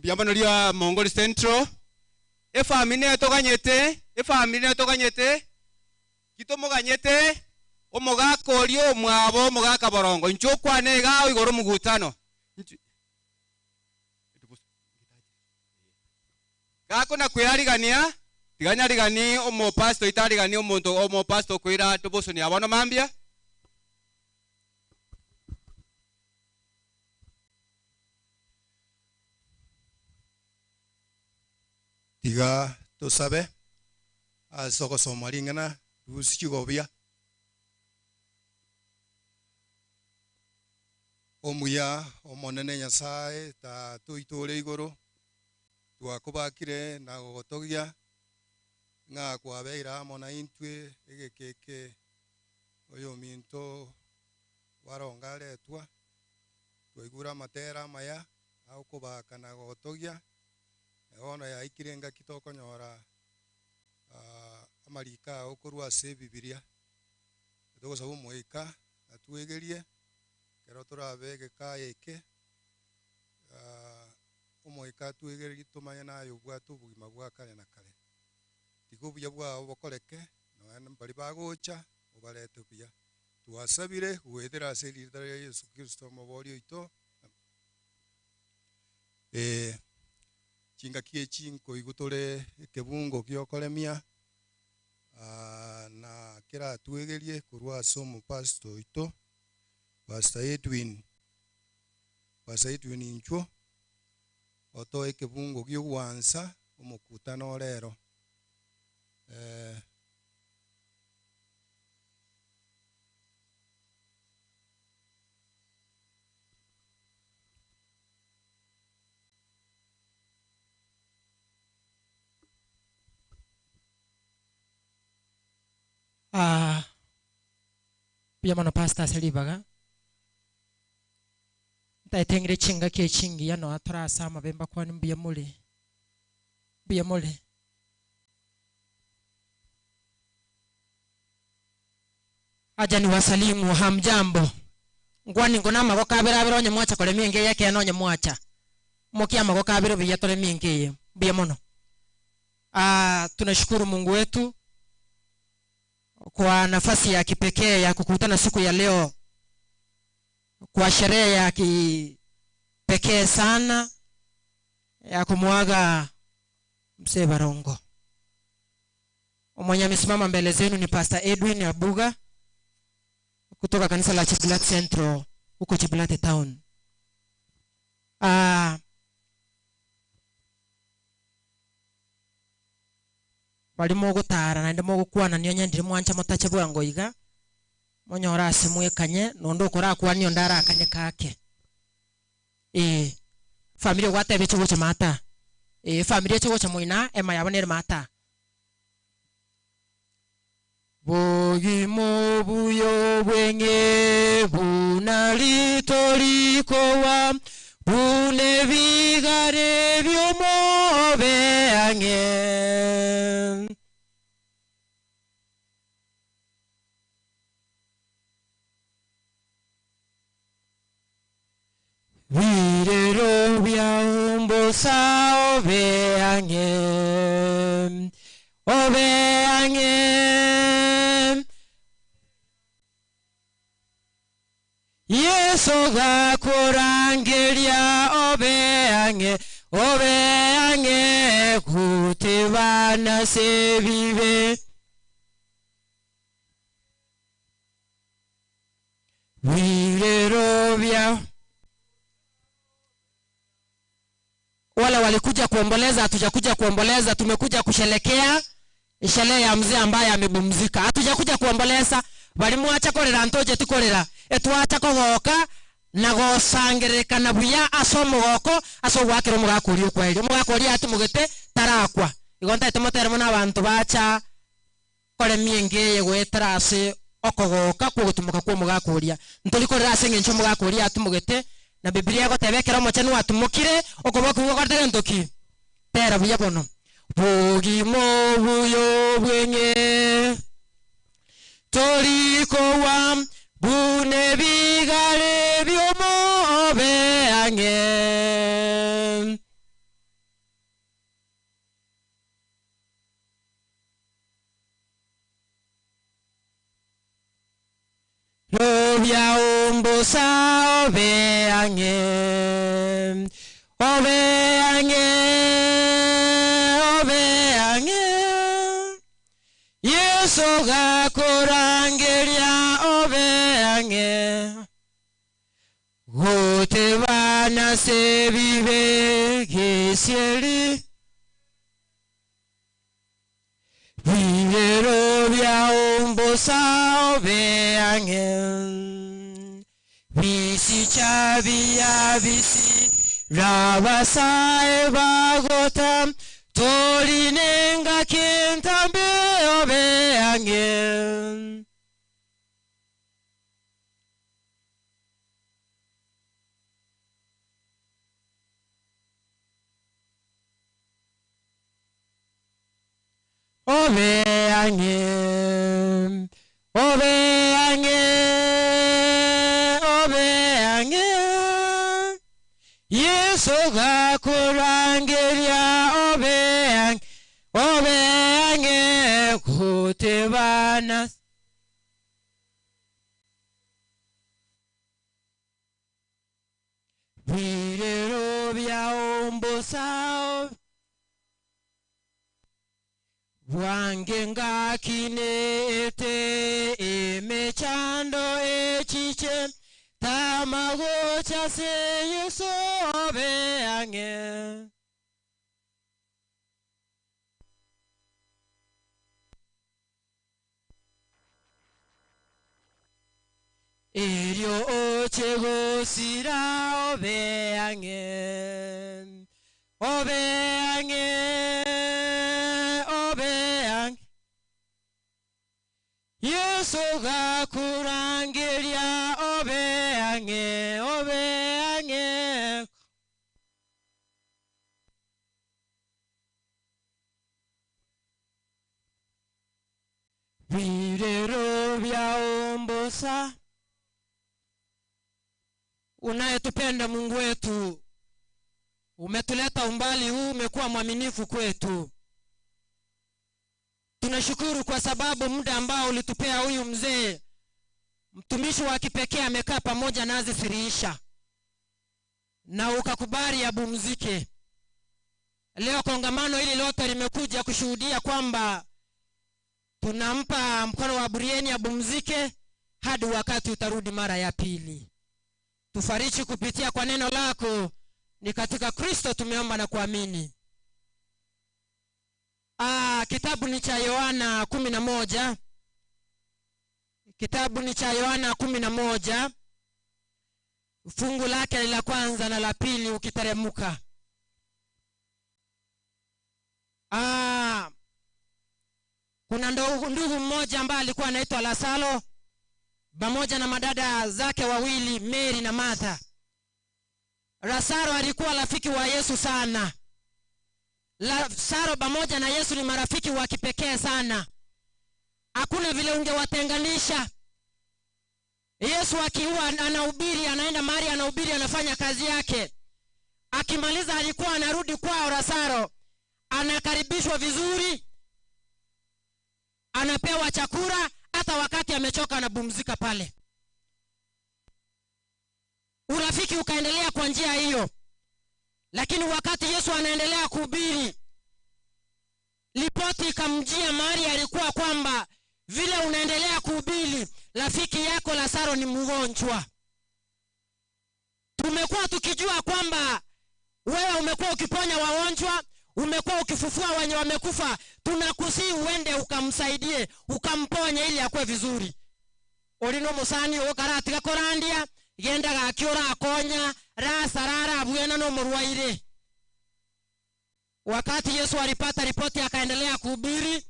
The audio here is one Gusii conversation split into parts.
Mbuya mono ria Mongoli Central. Efamiri nere toganyete, efamiri nere toganyete, ki tomoganyete, omogaka oria omwabo omogaka borongo. Inchuo okwane igaa oigore omogutano. Inchu Gakona kwearigania, tiga nyarigani omopastor oito ariganie omonto omopastor okoira devotion ya bono mambia. Tiga tosabe ase ogosoma ring'ana rusia chigobia. Omuya Omonene Nyasae Tata oito ore igoro, twakobakire na gogotogia ng'a kwabeire amo naintwe egeka eke oyominto baronge aretwa, twaigure amatera amaya agokobaka na gogotogia, na bono yaikire engaki tokonyora amariko ao korwa ase Ebibilia. Togosaba Omoika atwegerie ekero torabe egekayo eke, Omoika atwegererie tomanye naye obwate obogima bwa kare na kare. Tiga obuya bwao bokoreke, nonya mbaria bagocha, obarete buya. Twasabire goetera ase erieta ria Yeso Kristo Omobooria oito. Ee, chingaki echi nkoigwa tore ekebungo gi'okoremia, na keratwegerie korwa ase omopastor oito, Pastor Edwin, Pastor Edwin inchuo, otoe ekebungo gi'ogwansa omokutano o rero. Eh. Ah, mbuya mono pastor ase ribaga. Ntaete ng'ire chingaki echi chingiya noa tore ase amabe mbakwane mbuya more, mbuya more. Acha niwasalimu, hamjambo. Nkwani nko namagoko abere abere onye mwacha koremia enka eye ekeene onye mwacha. Mokie amagoko abere buya toremie enka eye. Mbuya mono. Ah, tunashukuru Mungu wetu kwa nafasi ya kipekee ya kukutana siku ya leo kwa sherehe ya kipekee sana ya kumwaga mzee Barongo. Mwenye amesimama mbele zenu ni Pastor Edwin Abuga kutoka kanisa la Chibulati Central huko Chibulati Town. Ah, bari mogotara naende mogokwanania onye ndiri mwancha motache bwango iga monyore ase mwekanye nonde okorakwanie onde arakanye kake ee family ogwateba eche gocha maata ee family eche gocha moina ema yabo nere maata Bogima obuya obweng'e buna rito rikogwa, buna ebigare bi'omobe ang'e. Birero biao mbosa obe ang'e, obe ang'e. Yeso gakorangeria obe ang'e, obe ang'e, gotebana ase ebibe. Birero bia wale walikuja kuomboleza, hatujakuja kuomboleza, tumekuja kusherekea sherehe ya mzee ambaye amepumzika. Hatujakuja kuomboleza, balimwacha korera ntoche tikorera, etwacha kogoka na gosangererekana buya ase omogoko ase ogwakera omogaka oria okweri. Omogaka oria atimogete tarakwa. Igo ntaete motere mono abanto bacha koremia enka eye goetera ase okogoka kw'ogotumoka kw'omogaka oria. Ntori korera ase engencho omogaka oria atumogete, na Bibilia egoteba ekero omochenu atumokire, okoboko gokorete gento ki? Tera buya bono. Bogima obuya obweng'e tori kogwa buna ebigare bi'omobe ang'e. biao mbosa obe ang'e, obe ang'e, obe ang'e. Yeso gakorangeria obe ang'e, gotebana ase ebibe gesieri. Birero biao mbosa obe ang'e, bisicha biya bisi rabasae bagota, torinenga kentambe obe ang'e. Obe ang'e, obe ang'e, obe ang'e. Yeso gakorangeria obe ang'e, obe ang'e, gotebana. Birero biao mbosa bwange ngakinete emechando echiche tamagocha se Yeso obe ang'e. Erio oche gosira obe ang'e, obe ang'e, obe ang'e. Yeso gakorangeria obe ang'e, obe ang'e. Birero biao mbosa. Unayetupenda Mungu wetu, umetuleta umbali huu, umekuwa mwaminifu kwetu. Tunashukuru kwa sababu muda ambao ulitupea huyu mzee mtumishi wa kipekee amekaa pamoja nazi siriisha, na ukakubali abumzike. Leo kongamano hili lote limekuja kushuhudia kwamba tunampa mkono wa burieni abumzike hadi wakati utarudi mara ya pili. Tufariji kupitia kwa neno lako, ni katika Kristo tumeomba na kuamini. Kitabu ni cha Yohana 11. Kitabu ni cha Yohana 11. Fungu lake la kwanza na la pili ukiteremuka. Kuna ndugu mmoja ambaye alikuwa anaitwa Lazaro pamoja na madada zake wawili Mary na Martha. Lazaro alikuwa rafiki wa Yesu sana. Lazaro pamoja na Yesu ni marafiki wa kipekee sana. Hakuna vile ungewatenganisha. Yesu akiwa anahubiri, anaenda mahali anahubiri, anafanya kazi yake. Akimaliza alikuwa anarudi kwao Lazaro. Anakaribishwa vizuri. Anapewa chakula, hata wakati amechoka anapumzika pale. Urafiki ukaendelea kwa njia hiyo. Lakini wakati Yesu anaendelea kuhubiri, ripoti ikamjia mahali alikuwa kwamba vile unaendelea kuhubiri, rafiki yako Lazaro ni mgonjwa. Tumekuwa tukijua kwamba wewe umekuwa ukiponya wagonjwa, umekuwa ukifufua wenye wamekufa, tunakusihi uende ukamsaidie, ukamponye ili akue vizuri. Orino musani okaratiga korandia, genda gakiora akonya, rasarara abuena no murwaire. Wakati Yesu alipata ripoti akaendelea kuhubiri,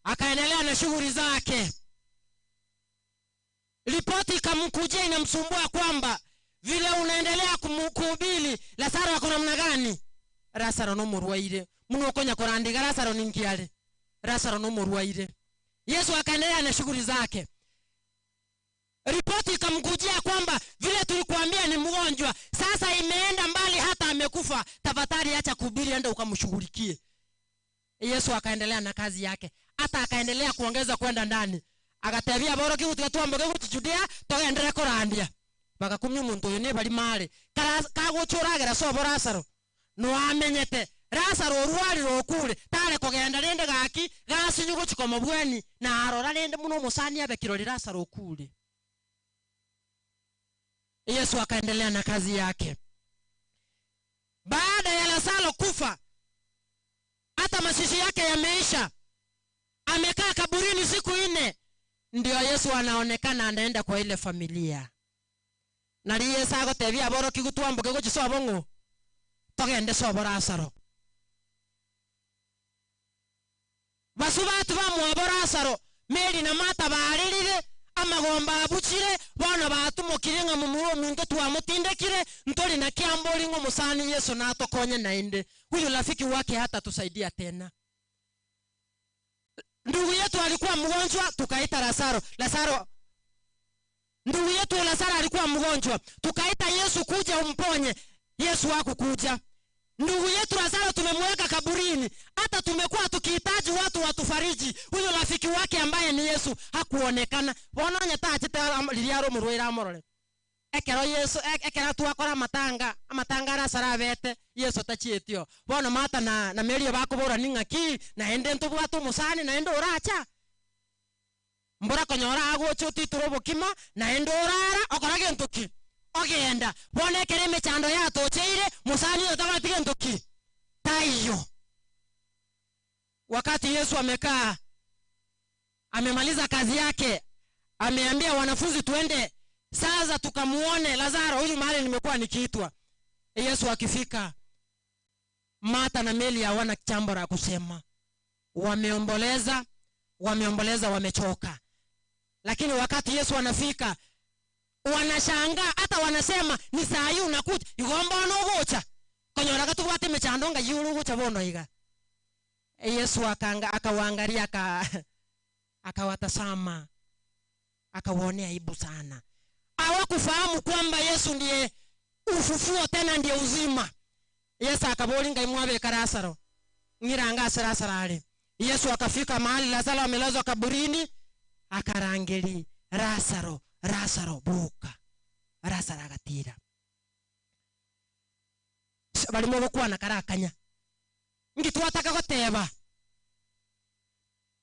akaendelea na shughuli zake. Ripoti ikamkujia inamsumbua kwamba vile unaendelea kuhubiri, Lazaro ako namna gani? Lazaro no murwaire. Muno okonya korandiga Lazaro ni ngiare. Lazaro no murwaire. Yesu akaendelea na shughuli zake. Ripoti ikamkujia kwamba vile tulikuambia ni mgonjwa, sasa imeenda mbali hata amekufa. Tafadhali acha kuhubiri, enda ukamshughulikie. Yesu akaendelea na kazi yake. Hata akaendelea kuongeza kwenda ndani. Agatebia aborokigwa, Tiga twamboke gochia Judea, togenderere korandia. Bagakumia omonto oyo nebarimo are, kara kagocha oragera sobo Lazaro, noamenyete. Lazaro orwarire okure, tare kogenda rende gaki gasinywe gochia komobwania, na arora rende buna omosani abe kirori Lazaro okure. Yesu akaendelea na kazi yake. Baada ya Lazaro kufa, hata mazishi yake yameisha, amekaa kaburini siku nne, ndio Yesu anaonekana anaenda kwa ile familia. Nari Yesu agotebia aborokigwa twamboke gochia sobo ng'o? Togende sobo Lazaro. Basubati bamwabo Lazaro, Meri na Martha barerire, amagomba abuchire, bono batumokire ng'a momura ominto twamotindekire, ntori na kiambori ng'a omosani Yesu natokonye naende. Huyu rafiki wake hatatusaidia tena. Ndugu yetu alikuwa mgonjwa, tukaita Lazaro. Lazaro, ndugu yetu Lazaro alikuwa mgonjwa, tukaita Yesu kuja umponye. Yesu hakukuja. Ndugu yetu Lazaro tumemweka kaburini, hata tumekuwa tukihitaji watu watufariji. Huyo rafiki wake ambaye ni Yesu hakuonekana. Bono onye tachete riria aromorwaire amorore. Ekero Yesu, ekero twakora amatanga, amatanga Lazaro abete, Yesu tachietio. Bono Martha na Mary bakoborani ng'aki, naende ntobwate omosani, naende oracha. Mbora konyora agocha otiture obokima, naende orara, okora gento ki? Ogenda. Bono ekero emechando yatocheire, mosani oyo takoreti gento ki? Taiyo. Wakati Yesu amekaa, amemaliza kazi yake, ameambia wanafunzi tuende sasa tukamuone Lazaro huyu mahali nimekuwa nikiitwa. Yesu akifika, Martha na Mary hawana jambo la kusema. Wameomboleza, wameomboleza, wamechoka. Lakini wakati Yesu anafika, wanashangaa, hata wanasema ni saa hii unakuja, igomba onogocha. Konyora gatubwate emechando nga yuru ogocha bono iga. Yesu akawaangalia, akawatazama, akawaonea aibu sana. Hawakufahamu kwamba Yesu ndiye ufufuo tena ndiye uzima. Yesu akabori ngai mwabeka Lazaro. Ngiranga ase Lazaro are. Yesu akafika mahali Lazaro amelazwa kaburini, akarangeli Lazaro, Lazaro buka. Lazaro agatira. Barimo gokwana karakanya. Ngitwataka goteba.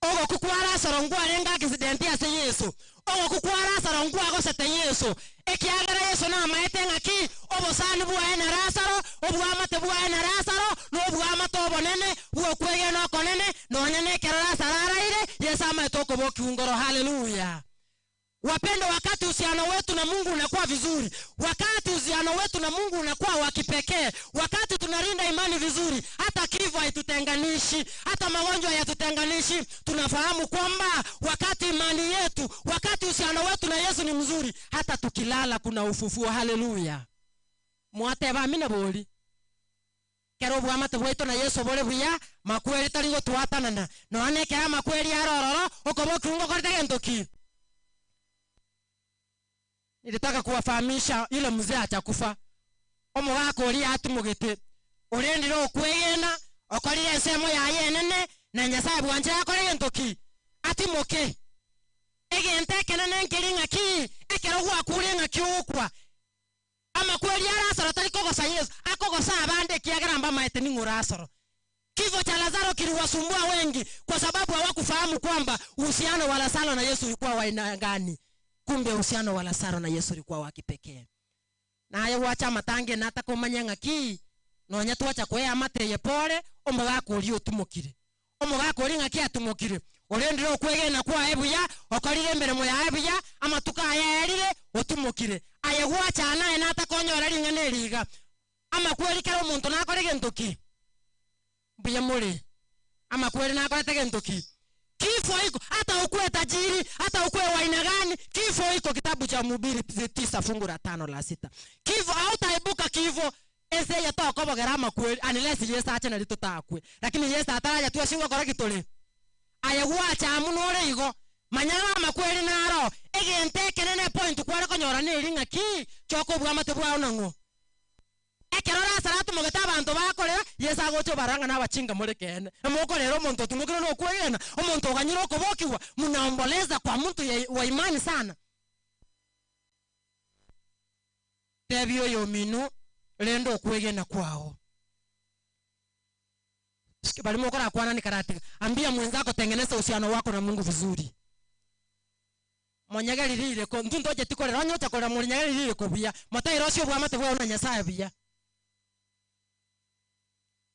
Ogo kukwa Lazaro ngwarenga accident ase Yesu. Ogo kukwa Lazaro ngwagosete Yesu. Ekiagera Yesu namaete ng'aki obosani bwaye na Lazaro, obwamate bwaye na Lazaro, n'obwamate obonene, bw'okwegena okonene, nonya nekero Lazaro araire, Yesu amaete okobokia ungoro. Haleluya. Wapendwa, wakati uhusiano wetu na Mungu unakuwa vizuri, wakati uhusiano wetu na Mungu unakuwa wa kipekee, wakati tunalinda imani vizuri, hata kifo haitutenganishi, hata magonjwa hayatutenganishi. Tunafahamu kwamba wakati imani yetu, wakati uhusiano wetu na Yesu ni mzuri, hata tukilala kuna ufufuo. Haleluya. Mwateba amina boli. Kero bwamate bwaito na Yesu bore buya, makweri tari gotwatanana. Noone kera makweri arororo, okoboki ungo korete gento ki. Nilitaka kuwafahamisha yule mzee atakufa. Omogaka oria atumogete. Orendire okwegena, okorire ensemo yaye enene, na Nyasaye bwanche akore gento ki? Atimoke. Egento ekenene nkeri ng'aki, ekero gwakure ng'aki ogokwa. Amakweri a Lazaro tari kogosa Yesu, akogosa abande ekiagera mbamaete ning'o Lazaro. Kifo cha Lazaro kiliwasumbua wengi kwa sababu hawakufahamu kwamba uhusiano wa Lazaro na Yesu ulikuwa wa aina gani. Kumbe uhusiano wa Lazaro na Yesu ulikuwa wa kipekee. Naye gwacha matange natakomanya ng'aki, nonya twacha kwea amateye pore, omogaka oria otumokire. Omogaka oria ng'aki atumokire. Orendire okwegena kwaye buya, okorire emeremo yaye buya, amatuko aya erire, otumokire. Aye gwacha naye natakonyora ring'ana eriga. Amakweri kera omonto nakore gento ki? Mbuya more. Amakweri nakorete gento ki? Kifo iko, hata ukuwe tajiri, hata ukuwe wa aina gani, kifo iko. Kitabu cha Mhubiri 9 fungu la 5 la 6. Kifo hautaibuka kifo. Ese yatokobogera amakweri, unless Yesu ache na ritutakwe. Lakini Yesu ataraja tu ashingwa kora gitore. Aye gwacha amu nore igo. Manyara amakweri naro. Egente ekenene point kware konyora neri ng'aki, choko bwamate bwao nang'o. Ekero Lazaro atumogete abanto bakorera, Yeso agocha obarora ng'a nabachinga more ekeene. Mokorera omonto otumokire nokwegena, omonto oganyire okobokigwa, munaomboleza kwa mtu ya wa imani sana. Tebia oyomino, renda okwegena kwao. Baria mokorakwanani karatiga, ambia mwenzako tengeneza uhusiano wako na Mungu vizuri. Monyegeri ririko, intwe ntocheti korera, onye ocha korera morinyegeri ririko buya, motairosie oboamate bwao na Nyasae buya.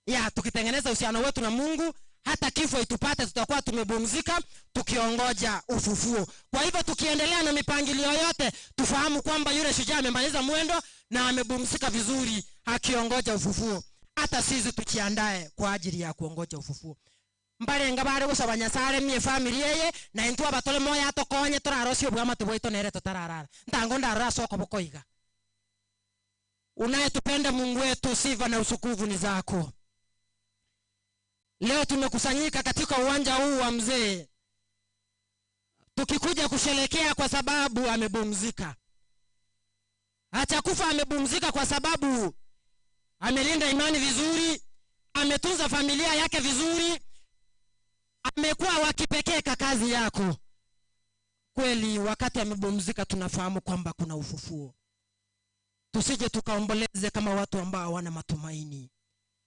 Ya, tukitengeneza uhusiano wetu na Mungu, hata kifo itupate tutakuwa tumepumzika tukiongoja ufufuo. Kwa hivyo tukiendelea na mipangilio yote, tufahamu kwamba yule shujaa amemaliza mwendo na amepumzika vizuri akiongoja ufufuo. Hata sisi tujiandae kwa ajili ya kuongoja ufufuo. Mbarenga bare gosaba Nyasaye aremie efamiri eye, na intwe abatore moyo atokonye torarosie oboamate bwaito nere totararara. Ntango ndarore ase okoboko iga. Unayetupenda Mungu wetu, sifa na usukufu ni zako. Leo tumekusanyika katika uwanja huu wa mzee tukikuja kusherekea kwa sababu amepumzika. Hajakufa, amepumzika kwa sababu amelinda imani vizuri, ametunza familia yake vizuri, amekuwa wa kipekee kwa kazi yako. Kweli wakati amepumzika tunafahamu kwamba kuna ufufuo. Tusije tukaomboleze kama watu ambao hawana matumaini.